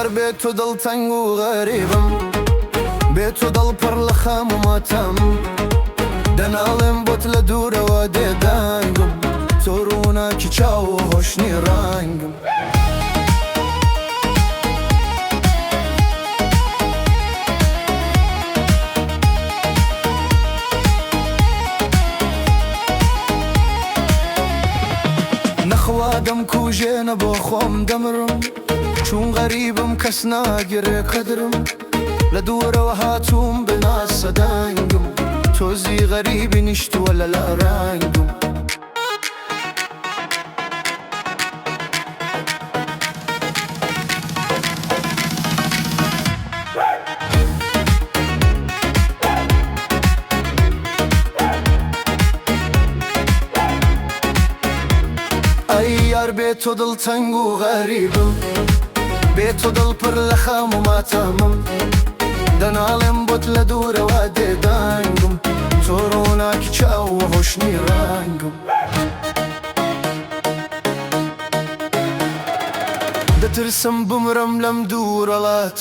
یار بێ تۆ دڵتەنگ و غەریبم، بێ تۆ دڵ پڕ لە خەم و ماتەم. دەناڵێم بۆت لە دوورەوە دێ دەنگم، تۆ ڕووناکی چاو و هۆشنی ڕەنگم. نەخوا دەمکوژێنە بۆ خۆم دەمرم، چون غەریبم کەس ناگرێ قەدرم. لە دوورەوە هاتووم بناسە دەنگم، تۆزی غەریبی نیشتووە لە لارەنگم. ئەی یار بێ تۆ دڵتەنگ و غەریبم، بێ تۆ دڵ پڕ لە خەم و ماتەمم. دەناڵێم بۆت لە دوورەوە دێ دەنگم، تۆ ڕووناکی چاو و ڕۆشنی ڕەنگم. دەترسم بمرم لەم دوورەڵات،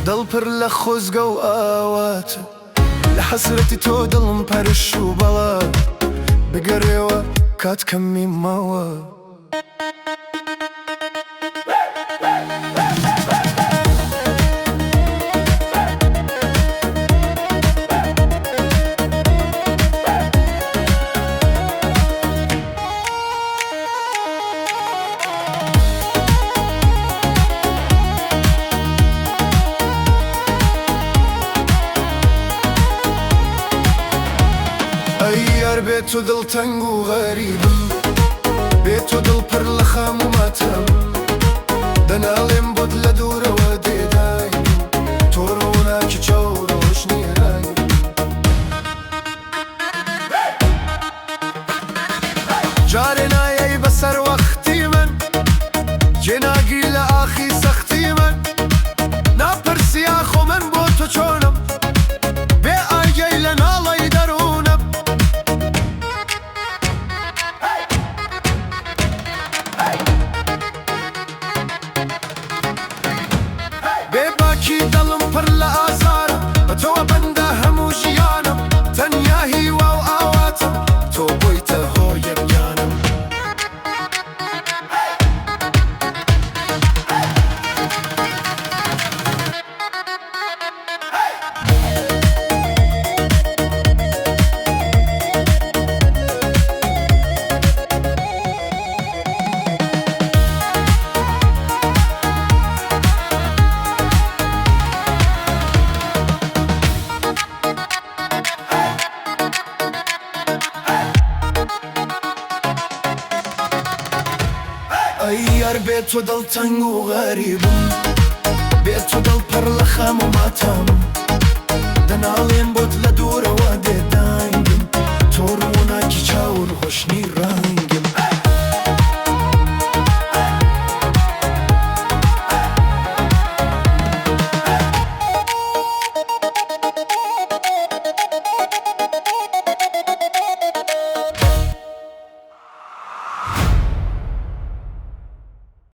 دڵ پڕ لە خۆزگە و ئاوات. لە حەسرەتی تۆ دڵم پەرش و بەڵا، بگەڕێوە کات کەمی ماوە. ئەی یار بێ تۆ دڵتەنگ و غەریبم، بێ تۆ دڵ پڕ لە خەم و ماتەم. دەناڵێم بۆت لە دوورەوە دێ دەنگم، تۆ ڕووناکی چاو ڕۆشنی ڕەنگم. جارێ نایەی بەسەر وەختی من، جێ ناگری لە ئاخی سەختی من. ناپرسی ئاخۆ من بۆ تۆ چۆنم، بێ ئاگەی لە ناڵەی دەروونم. بێ باکی دڵم پڕ لە ئازارە، بە تۆوە بەندە هەموو ژیانم. تەنیا هیوا و ئاواتم، تۆ بوویتە هۆیە گیانم. ئەی یار بێ تۆ دڵتەنگ و غەریبم، بێ تۆ دڵ پڕ لە خەم و ماتەم.